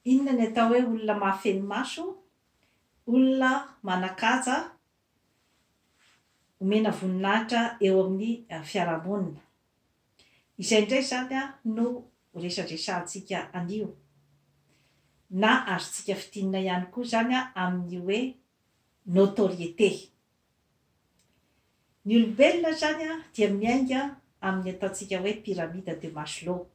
Inona ny atao hoe olona mahafeno maso? Olona manan-kaja, omena voninahitra eo amin'ny fiarahamonina. Izay indray izany no resadresahantsika anio. Na azontsika fintinina ihany koa izany amin'ny hoe notoriété. Ny olombelona izany dia miainga amin'ny ataontsika hoe pyramide de Maslow.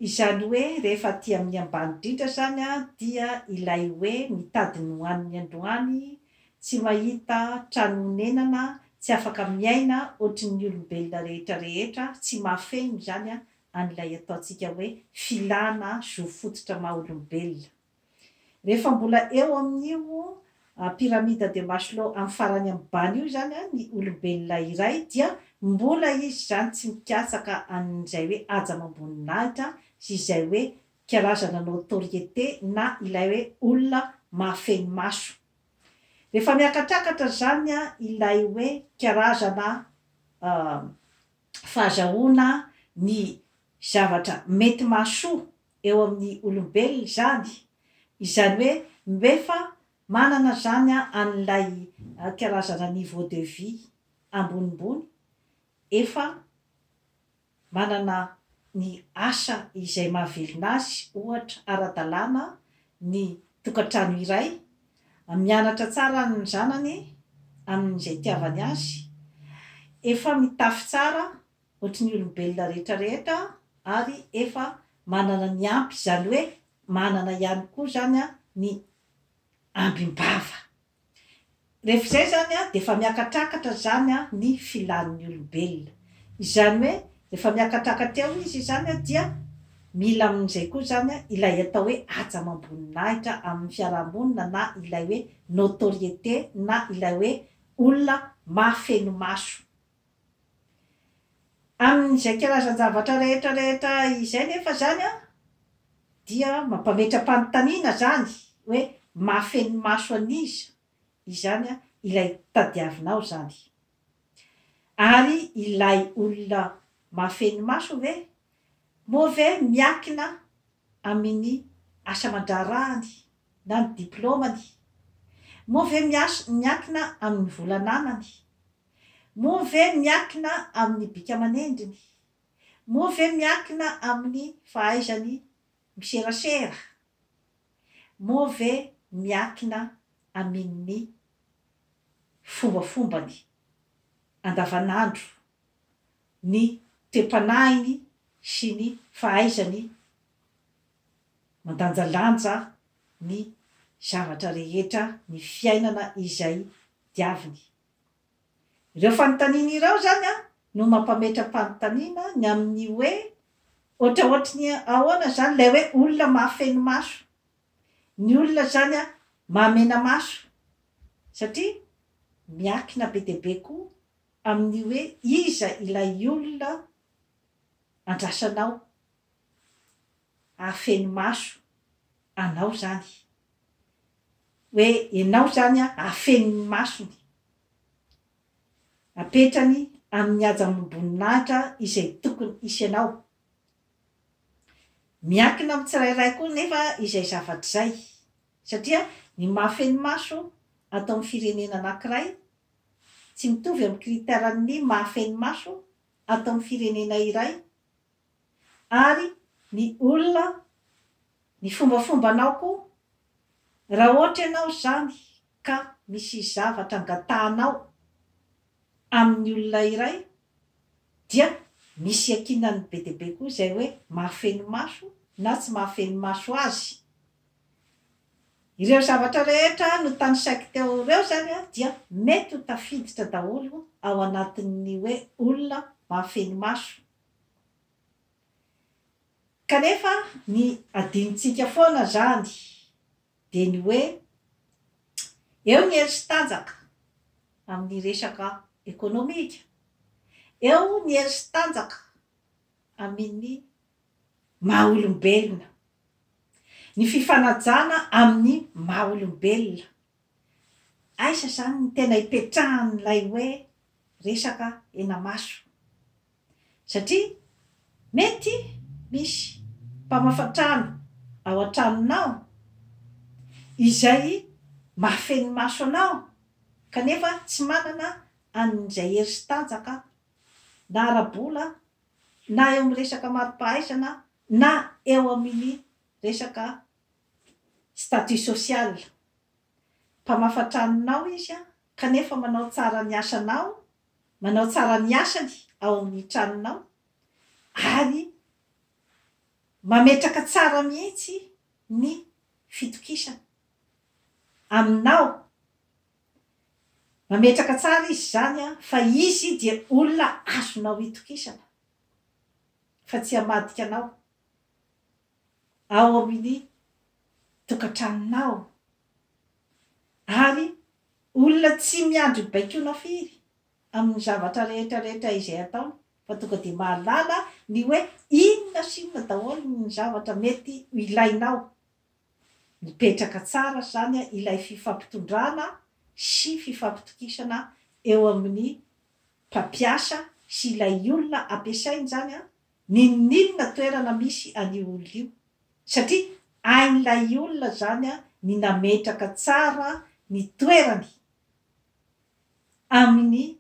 Izany hoe rehefa aty amin'ny ambany indrindra izany dia ilay hoe mitady ny hohaniny androany, tsy mahita trano honenana, tsy afaka miaina ohatry ny olombelona rehetra rehetra, tsy mahafeno izany an'ilay ataontsika hoe filana zo fototra maha olombelona. Rehefa mbola eo amin'io pyramide de Maslow amin'ny farany ambany io izany ny olombelona iray dia mbola izy izany tsy mikatsaka an'izay hoe haja amam-boninahitra sy izay hoe karazana notoriété na ilay hoe olona mahafeno maso. Rehefa miakatrakatra izany ilay hoe karazana fahazahoana ny zavatra mety mahasoa eo amin'ny olombelona izany, izany hoe mbefa manana izany an'ilay karazana niveau de vie ambonimbony, efa manana ny asa izay mahavelona azy ohatra ara-dalàna ny tokantrano iray, mianatra tsara ny zanany amin'izay itiavany azy, efa mitafy tsara ohatry ny olombelona rehetra rehetra ary efa manana ny ampy izany hoe manana ihany koa izany ny ambim-bava. Rehefa izay izany dia efa miakatrakatra izany ny filan'ny olombelona. Izany hoe rehefa miakatrakatra eo izy izany dia mila amin'izay koa izany ilay atao hoe haja amam-boninahitra amin'ny fiarahamonina na ilay hoe notoriété na ilay hoe olona mahafeno maso. Amin'izay karazan-javatra rehetra rehetra izay nefa izany an, dia mampametra-panontaniana izany hoe mahafeno maso an'iza izany ilay tadiavinao izany? Ary ilay olona mahafeno maso ve moa ve miankina amin'ny asa aman-draharahany na ny diplaomany? Moa ve miankina amin'ny vola ananany? Moa ve miankina amin'ny bika aman'endriny? Moa ve miankina amin'ny fahaizany miserasera? Moa ve miankina amin'ny fombafombany andavanandro, ny toe-panahiny sy ny fahaizany mandanjalanja ny zavatra rehetra, ny fiainana izay diaviny? Ireo fanontaniana ireo izany no mampametra-panontaniana ny amin'ny hoe ohatraohatry ny ahoana izany ilay hoe olona mahafeno maso. Ny olona izany mahamena maso satria miankina be dia be koa amin'ny hoe iza ilay olona andrasanao hahafeno maso anao izany. Hoe ianao izany hahafeno ny masony. Apetrany amin'ny haja amam-boninahitra izay tokony hisy anao. Miankina amin'ny tsirairay koa nefa izay zavatra izay, satria ny mahafeno maso ato amin'ny firenena anankiray tsy mitovy amin'ny critère-n'ny mahafeno maso ato amin'ny firenena iray ary ny olona, ny fombafombanao koa, raha ohatra ianao izany ka misy zavatra angatahanao amin'ny olona iray dia misy iankinany be dia be koa izay hoe mahafeno maso na tsy mahafeno maso azy. Ireo zavatra rehetra notanisaiko teo ireo izany dia mety ho tafiditra daholo ao anatin'ny hoe olona mahafeno maso. Kanefa ny adinontsika foana izany dia ny hoe eo ny hery sy tanjaka amin'ny resaka ekonomika, eo ny hery sy tanjaka amin'ny maha olombelona, ny fifanajana amin'ny maha olombelona. Aiza izany ny tena ipetrahan'ilay hoe resaka henamaso? Satria mety misy mpamafa trano ao an-tranonao izay mahafehy ny maso anao kanefa tsy manana an'izay hery sy tanjaka na ara-bola na eo amin'ny resaka mari-pahaizana na eo amin'ny resaka statut social. Mpamafa tranonao izy kanefa manao tsara ny asanao, manao tsara ny asany ao amin'ny tranonao ary mametraka tsara mihitsy ny fitokisana aminao. Mametraka tsara izy izany fa izy dia olona azonao itokisana fa tsy hamadika anao ao amin'ny tokantranonao ary olona tsy miandry baikoana firy amin'ny zavatra rehetra rehetra izay ataony fa tonga dia mahalala ny hoe inona sy inona daholo ny zavatra mety ho ilainao. Mipetraka tsara izany ilay fifampitondrana sy fifampitokisana eo amin'ny mpampiasa sy ilay olona ampiasainy izany n'inon'inona toerana misy an'io olona io satria hain'ilay olona izany ny nametraka tsara ny toerany amin'ny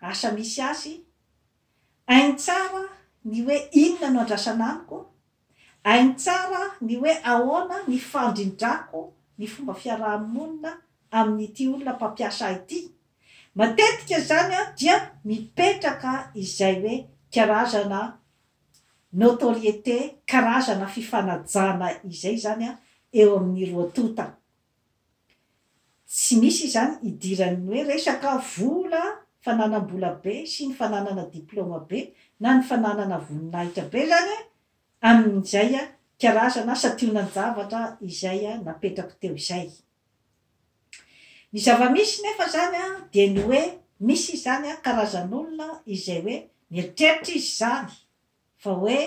asa misy azy, hainy tsara ny hoe inona no andrasana amiko, hainy tsara ny hoe ahoana ny fandrindrako ny fomba fiaraha-monina amin'ity olona mpampiasa ahy ity. Matetika izany dia mipetraka izay hoe karazana notoriété, karazana fifanajana izay izany eo amin'ny roa tonta. Tsy misy izany idiran'ny hoe resaka vola, fananam-bola be sy ny fananana diplaoma be na ny fananana voninahitra be izany amin'izay karazana santionan-javatra izay napetrako teo izay. Ny zava-misy nefa izany dia ny hoe misy izany karazan'olona izay hoe mieritreritra izy izany fa hoe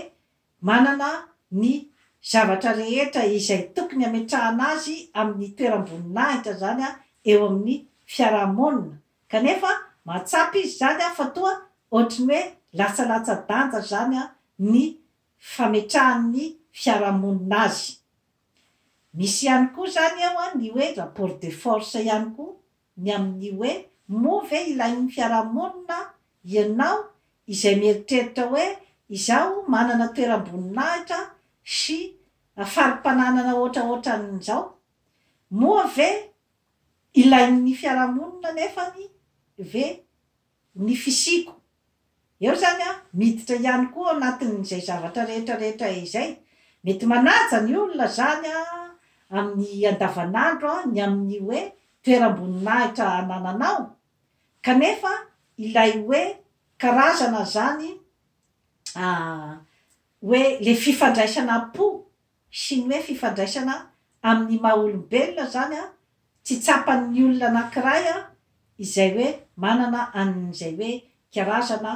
manana ny zavatra rehetra izay tokony hametrahana azy amin'ny toeram-boninahitra izany eo amin'ny fiaraha-monina, kanefa mahatsapa izy izany fa toa ohatry ny hoe latsalatsa-danja izany ny fametrahan'ny fiaraha-monina azy. Misy ihany koa izany eo ny hoe rapport de force ihany koa ny amin'ny hoe moa ve ilain'ny fiarahamonina ianao izay mieritreritra hoe izaho manana toeram-boninahitra sy fari-pananana ohatraohatran'izao, moa ve ilain'ny fiarahamonina nefany ve ny fisiako? Eo izany an, miditra ihany koa ao anatin'izay zavatra rehetra rehetra izay. Mety manaja ny olona izany an, amin'ny andavanandro an, ny amin'ny hoe toeram-boninahitra anananao, kanefa ilay hoe karazana izany hoe le fifandraisana am-po sy ny hoe fifandraisana amin'ny maha olombelona izany an, tsy tsapan'ny olona anankiray an, izay hoe manana an'izay hoe karazana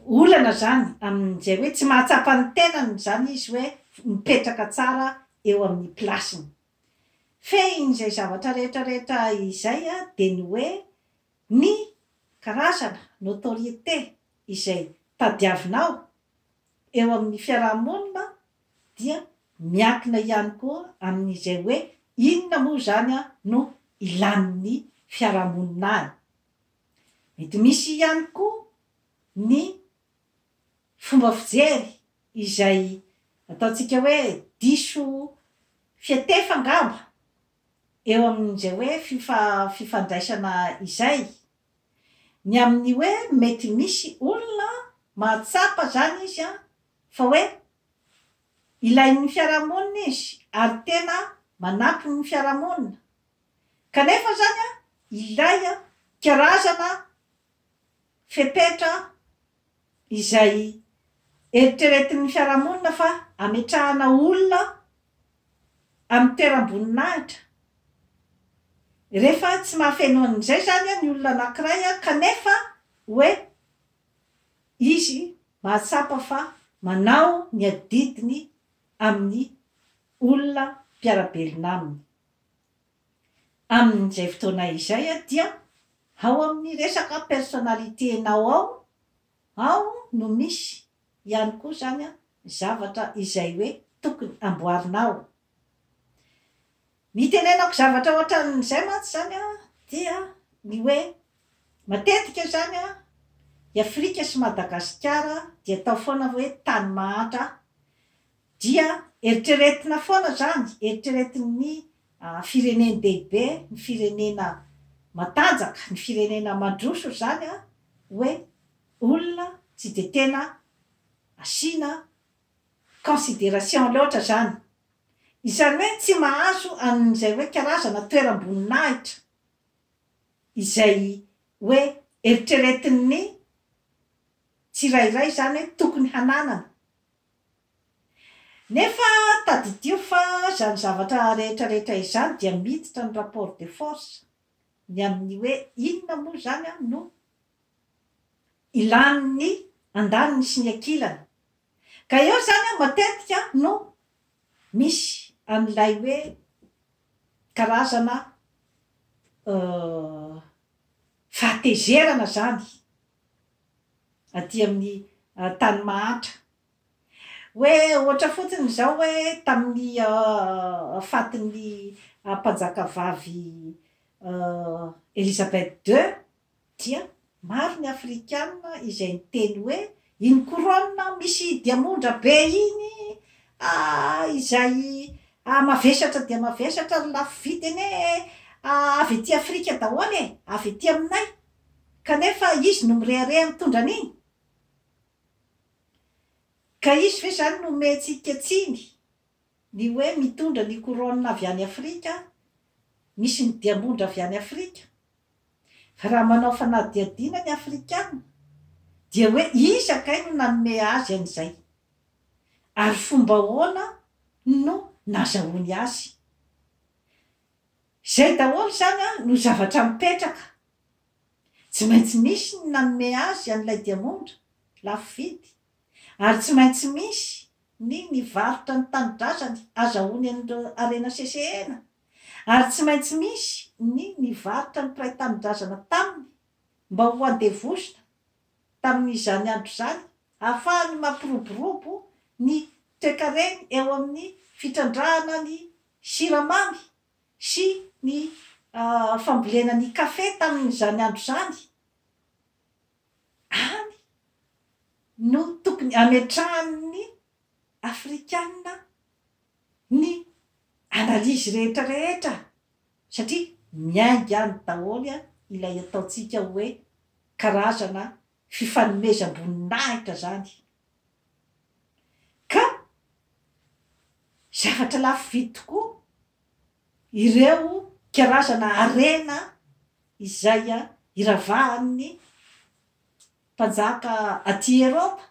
olana izany amin'izay hoe tsy mahatsapa ny tenany izany izy hoe mipetraka tsara eo amin'ny place-ny. Fehin'izay zavatra rehetra rehetra izay dia ny hoe ny karazana notoriété izay tadiavinao eo amin'ny fiaraha-monina dia miankina ihany koa amin'izay hoe inona moa izany no ilàn'ny fiaraha-monina ahy. Mety misy ihany koa ny fomba fijery izay ataontsika hoe diso fiatefa angamba eo amin'izay hoe fifandraisana izay. Ny amin'ny hoe mety misy olona mahatsapa izany izy fa hoe ilain'ny fiarahamonina izy ary tena manampy ny fiarahamonina. Kanefa izany ilay karazana fepetra izay eritreretin'ny fiarahamonina fa ametrahana olona amin'ny toeram-boninahitra. Rehefa tsy mahafeno an'izay izany ny olona anankiray kanefa hoe izy mahatsapa fa manao ny adidiny amin'ny olona mpiara-belona aminy. Amin'izay fotoana izay dia ao amin'ny resaka personnalité-nao ao ao no misy ihany koa izany. zavatra izay hoe tokony amboarinao. Ny itenenako zavatra ohatran'izay mantsy izany an, dia ny hoe matetika izany an, i Afrika sy Madagasikara dia atao foana hoe tany mahantra, dia eritreretina foana izany, eritreretin'ny firenen-dehibe, ny firenena matanjaka, ny firenena mandroso izany an, hoe olona tsy dia tena asiana consideration loatra izany. Izany hoe tsy mahazo an'izay hoe karazana toeram-boninahitra izay hoe eritreretin'ny tsirairay izany hoe tokony hananana. Nefa tadidio fa izany zavatra rehetra rehetra izany dia miditra ny rapport de force, ny amin'ny hoe inona moa izany no ilan'ny andaniny sy ny ankilany. Ka eo izany an, matetika no misy an'ilay hoe karazana fahatezerana izany aty amin'ny tany mahantra. Hoe ohatra fotsiny izao hoe tamin'ny fatin'ny mpanjakavavy Elizabeth ii Dia maro ny afrikana izay niteny hoe iny couronne misy diamondra be iny ah izay ah mavesatra dia mavesatra ary lafo vidy anie eh, avy aty Afrika daholo e, avy aty aminay, kanefa izy no mirehareha mitondra an'iny. Ka izy ve izany no omentsika tsiny ny hoe mitondra ny couronne avy any Afrika, misy ny diamondra avy any Afrika? Fa raha manao fanadihadiana ny Afrikana dia hoe iza kay no nanome azy an'izay? Ary fomba ahoana no nazahoany azy? Izay daholo izany no zavatra mipetraka. Tsy maintsy misy ny nanome azy an'ilay diamondra lafo vidy, ary tsy maintsy misy ny nivarotra ny tanindrazany azahoany an'ireo harena sesehena. Ary tsy maintsy misy ny nivarotra ny mpiray tanindrazana taminy mba ho andevozina tamin'izany andro izany hahafahany mampiroborobo ny toekareny eo amin'ny fitrandrahana ny siramamy sy ny fambolena ny kafe tamin'izany andro izany. Any no tokony hametrahan'ny Afrikana ny analyse rehetra rehetra satria miainga any daholo ilay ataontsika hoe karazana fifanomezam-boninahitra zany ka zavatra lafo vidy tokoa ireo karazana harena izay iravahan'ny mpanjaka aty Eropa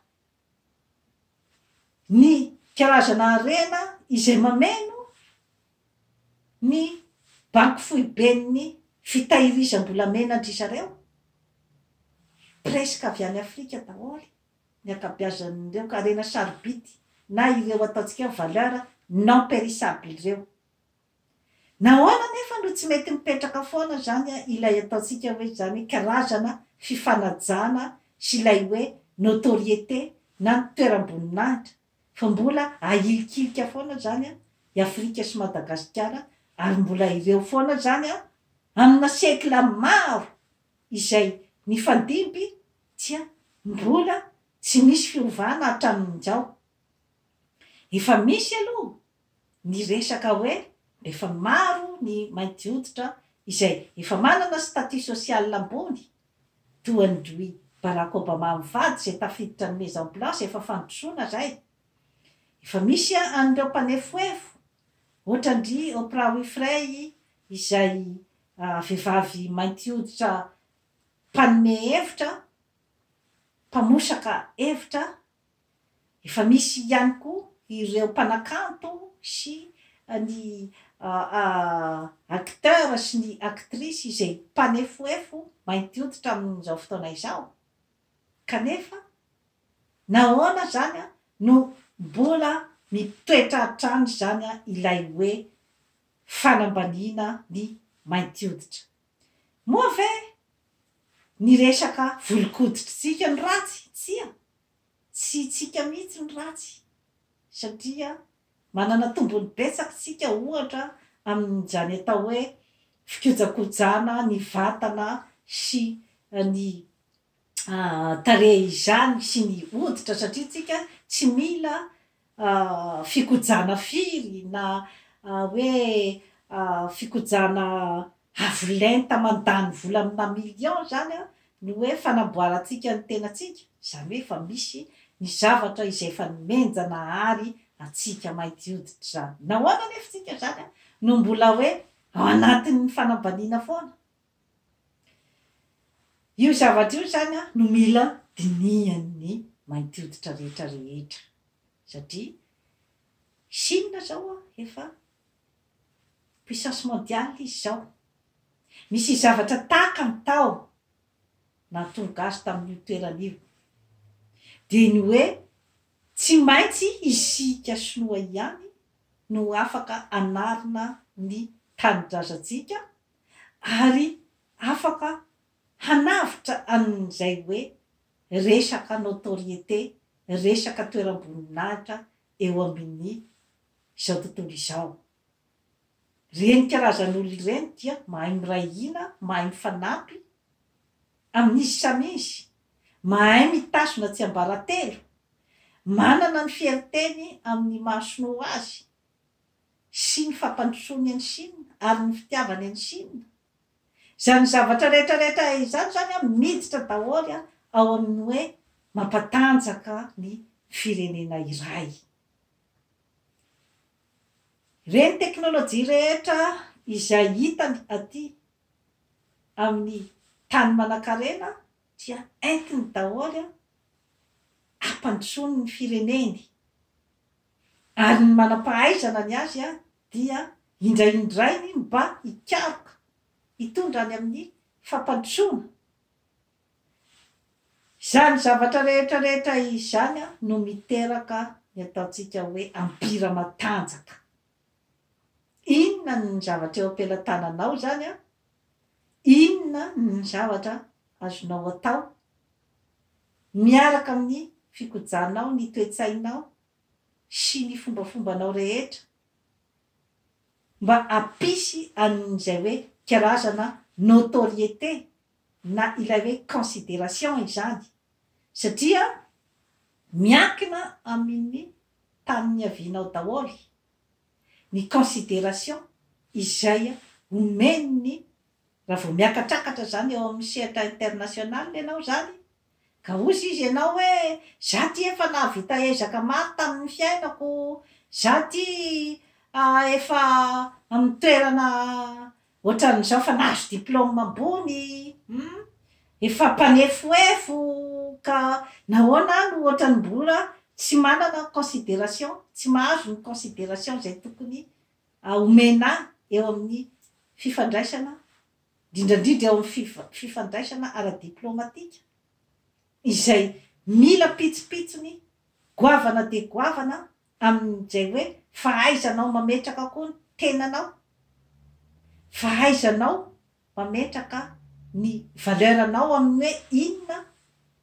Ny karazana harena izay mameno ny banky foiben'ny fitahirizam-bolamenan-dry zareo, presque avy any Afrika daholo ny ankabeazan'ireo harena sarobidy na ireo ataontsika hoe valeur non périssable ireo. Nahoana anefa no tsy mety mipetraka foana izany ilay ataontsika hoe izany hoe karazana fifanajana sy ilay hoe notoriété na ny toeram-boninahitra fa mbola ahilikilika foana izany i Afrika sy Madagasikara ary mbola ireo foana izany amina siècle maro izay nifandimby tsia mbola tsy misy fiovana hatramin'izao. Efa misy aloha ny resaka hoe efa maro ny mainty hoditra izay efa manana statut social ambony toa an-dry Barack Obama mivady izay tafiditra ny Maison Blanche efa fandrosoana izay. Efa misy an'ireo mpanefoefo ohatran-dry Oprah Winfrey izay vehivavy mainty hoditra mpanome hevitra, mpamosaka hevitra Efa misy ihany koa ireo mpanakanto sy ny acteur sy ny actrice izay mpanefoefo mainty hoditra amin'izao fotoana izao. Kanefa nahoana izany no mbola mitoetra hatrany izany ilay hoe fanambaniana ny mainty hoditra? Moa ve ny resaka volon-koditritsika no ratsy? Tsia! Tsy tsika mihitsy no ratsy. satria manana tombony betsaka isika ohatra amin'izany atao hoe fikojakojana ny vatana sy ny tarehy izany sy ny hoditra satria tsika tsy mila fikojana firy na hoe fikojana avo lenta mandany vola amina million zany ny hoe fanamboarantsika ny tenantsika, izany hoe efa misy ny zavatra izay efa nomen-janahary antsika mainty hoditra izany. Nahoana anefa tsika izany no mbola hoe ao anatin'ny fanambaniana foana? Io zavatra io izany no mila dinihan'ny mainty hoditra rehetra rehetra satria Chine izao efa puissance mondiale izy izao. Misy zavatra takany tao nahatonga azy tamin'io toerana io dia ny hoe tsy maintsy isika sinoa ihany no afaka hanarina ny tanindrazantsika ary afaka hanavotra an'izay hoe resaka notoriété, resaka toeram-boninahitra eo amin'ny izao tontolo izao. Ireny karazan'olona ireny dia mahay miray hina, mahay mifanampy amin'izy samy izy, mahay mitazona tsiambaratelo, manana ny fierté-ny amin'ny maha sinoa azy, sy ny fampandrosoany an'i Chine ary ny fitiavany an'i Chine. Izany zavatra rehetra rehetra izany izany an, miditra daholo ao amin'ny hoe mampatanjaka ny firenena iray. Ireny teknolojia rehetra izay hitany aty amin'ny tany manankarena dia entiny daholo hampandrosoany ny fireneny. Ary ny manam-pahaizana ny azy dia indraindrainy mba hikaroka hitondra any amin'ny fampandrosoana. Izany zavatra rehetra rehetra izany no miteraka ny ataontsika hoe ampira matanjaka. Inona ny zavatra eo am-pelatananao izany? Inona ny zavatra azonao atao miaraka amin'ny fikojanao ny toe-tsainao sy ny fombafombanao rehetra mba hampisy an'izay hoe karazana notoriété na ilay hoe considération izany satria miankina amin'ny tany niavianao daholo ny considération izay omen'ny raha vao miakatrakatra izany eo amin'ny sehatra international ianao izany ka hozy izy ianao hoe za ty efa nahavita ezaka maro tamin'ny fiainako, za ty efa amin'ny toerana ohatran'izao fa nahazo diplôme ambony hum, efa mpanefoefo ka nahoana aho no ohatran'ny mbola tsy manana considération, tsy mahazo ny considération izay tokony omena ahy eo amin'ny fifandraisana, indrindra indrindra eo amin'ny fifandraisana ara-diplaomatika, izay mila pitsopitsony goavana dia goavana amin'izay hoe fahaizanao mametraka koa ny tenanao, fahaizanao mametraka ny valeur-nao amin'ny hoe inona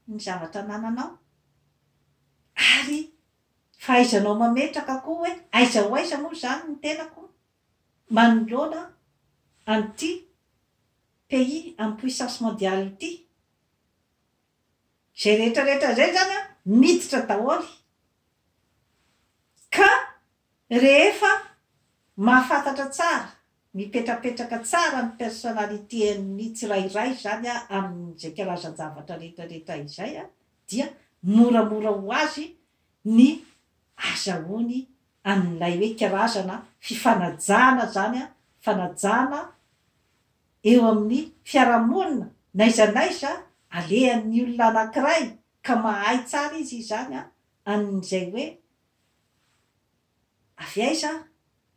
ny zavatra anananao, ary fahaizanao mametraka koa hoe aiza ho aiza moa izany ny tenako manoloana an'ity pays en puissance mondiale ity. Izay rehetra rehetra izay izany an, miditra daholo. Ka rehefa mahafantatra tsara, mipetrapetraka tsara ny personnalité-n'ny tsirairay izany an, amin'izay karazan-javatra rehetra rehetra izay an, dia moramora ho azy ny azahoany an'ilay hoe karazana fifanajana izany an, fanajana eo amin'ny fiarahamonina n'aiza n'aiza alehan'ny olona anankiray ka mahay tsara izy izany an, an'izay hoe avy aiza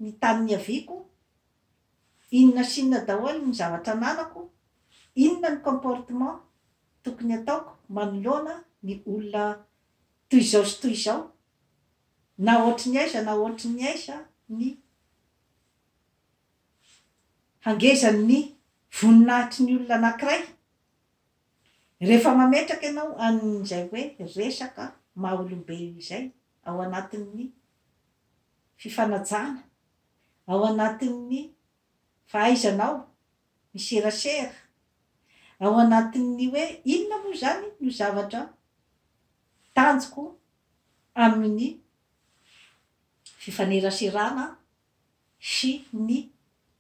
ny tany niaviako, inona sy inona daholo ny zavatra ananako, inona ny comportement tokony ataoko manoloana ny olona toy izao sy toy izao, na ohatry ny aiza na ohatry ny aiza ny hangezan'ny voninahitry ny olona anankiray. Rehefa mametraka ianao an'izay hoe resaka maha olombelona izay ao anatin'ny. fifanajana, ao anatin'ny fahaizanao miserasera, ao anatin'ny hoe inona moa izany no zavatra tanjoko amin'ny fifaneraserana sy ny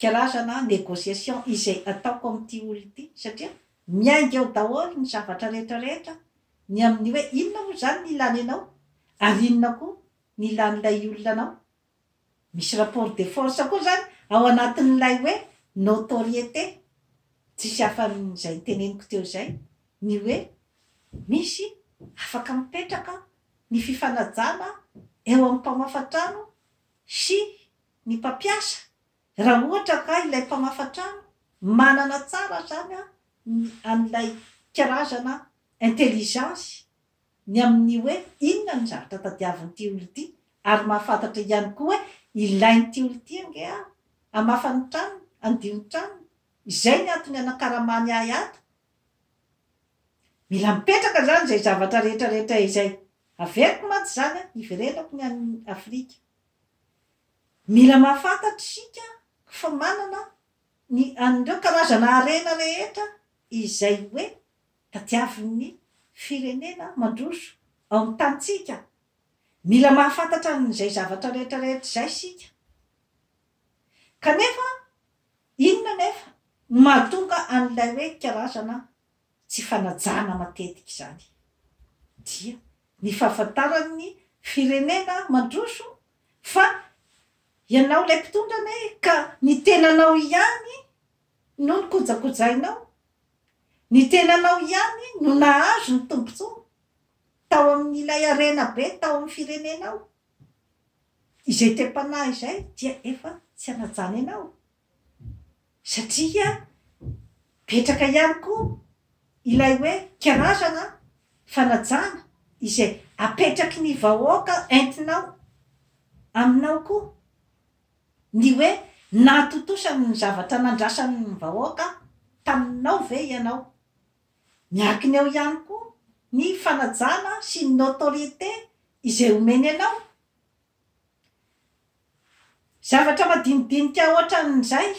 karazana négociation izay ataoko amin'ity olona ity satria miainga eo daholo ny zavatra rehetra rehetra ny amin'ny hoe inona moa izany ny ilany anao ary inona koa ny ilan'ilay olona anao. Misy rapport de force koa izany ao anatin'ilay hoe notoriété, tsisy afa-n'izay noteneniko teo izay, ny hoe misy afaka mipetraka ny fifanajana eo amin'ny mpamafa trano sy ny mpampiasa raha ohatra ka ilay mpamafa trano manana tsara izany ny an'ilay karazana intelligence ny amin'ny hoe inona ny zavatra tadiavin'ity olona ity ary mahafantatra ihany koa hoe ilain'ity olona ity ange aho hamafa ny tranony, handio ny tranony, izay ny antony hanakaramany ahy ato. Mila mipetraka izany izay zavatra rehetra rehetra izay. Averiko mantsy izany an, hiverenako ny any Afrika. Mila mahafantatra isika fa manana ny an'ireo karazana harena rehetra izay hoe tadiavin'ny firenena mandroso ao amin'ny tanintsika. Mila mahafantatra an'izay zavatra rehetra rehetra izay isika. Kanefa inona anefa no mahatonga an'ilay hoe karazana tsy fanajana matetika izany? Dia ny fahafantaran'ny firenena mandroso fa ianao ilay mpitondra anie ka ny tenanao ihany no nikojakojainao, ny tenanao ihany no nahazo ny tombontsoa tao amin'ilay harena be tao amin'ny firenenao. Izay toe-panahy izay dia efa tsy hanajana ianao satria mipetraka ihany koa ilay hoe karazana fanajana izay apetraky ny vahoaka entinao aminao koa ny hoe nahatontosa ny zavatra nandrasan'ny vahoaka taminao ve ianao. Miankina eo ihany koa ny fanajana sy ny notoriété izay omeny anao. Zavatra madinidinika ohatran'izay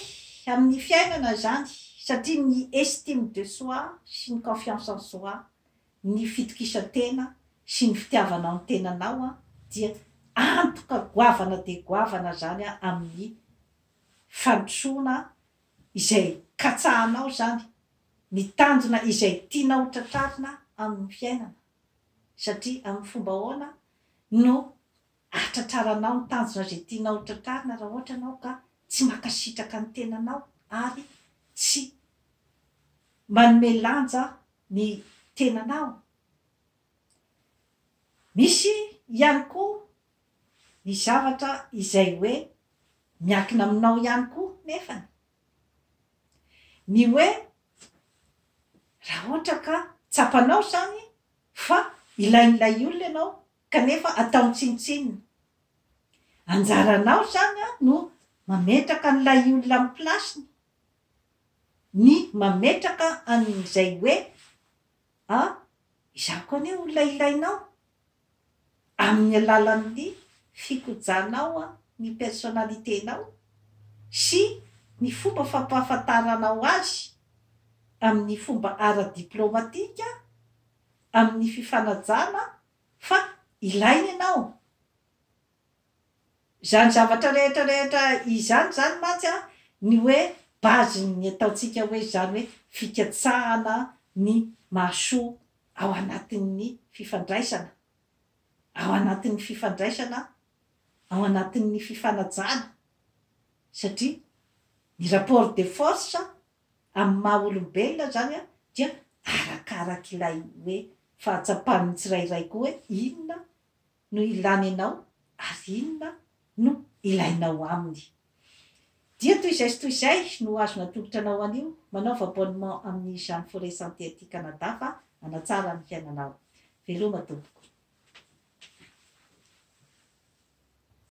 amin'ny fiainana izany satria ny estime de soi sy ny confiance en soi, ny fitokisan-tena sy ny fitiavanao ny tenanao dia antoka goavana dia goavana izany amin'ny fandrosoana izay katsahanao izany, ny tanjona izay tianao ho tratrarina amin'ny fiainana. Satria amin'ny fomba ahoana no ahatratraranao ny tanjona izay tianao ho tratrarina raha ohatra ianao ka tsy mankasitraka ny tenanao ary tsy manome lanja ny tenanao? Misy ihany koa ny zavatra izay hoe miankina aminao ihany koa nefany. Ny hoe raha ohatra ka tsapanao izany fa ilain'ilay olona ianao kanefa ataony tsinontsinona. Anjaranao izany no mametraka an'ilay olona amin'ny place-ny, ny mametraka an'izay hoe a izaho koa anie olona ilainao. Amin'ny alalan'ny fikojanao ny personnalité-nao sy ny fomba fampahafantaranao azy amin'ny fomba ara-diplomatika, amin'ny fifanajana fa ilaina ianao. Izany zavatra rehetra rehetra izany izany mantsy ny hoe base-n'ny ataontsika hoe izany hoe fikatsahana ny mahasoa ao anatin'ny fifandraisana, ao anatin'ny fifandraisana, ao anatin'ny fifanajana satria ny rapport de force amin'ny maha olombelona izany dia arakarak'ilay hoe fahatsapan'ny tsirairay koa hoe inona no ilany anao ary inona no ilainao aminy. Dia toy izay sy toy izay no azo natolotra anao anio, manaova abonnement amin'ny Jeanne Forêt Santé aty Canada fa hanatsara ny fiainanao. Veloma tompoko.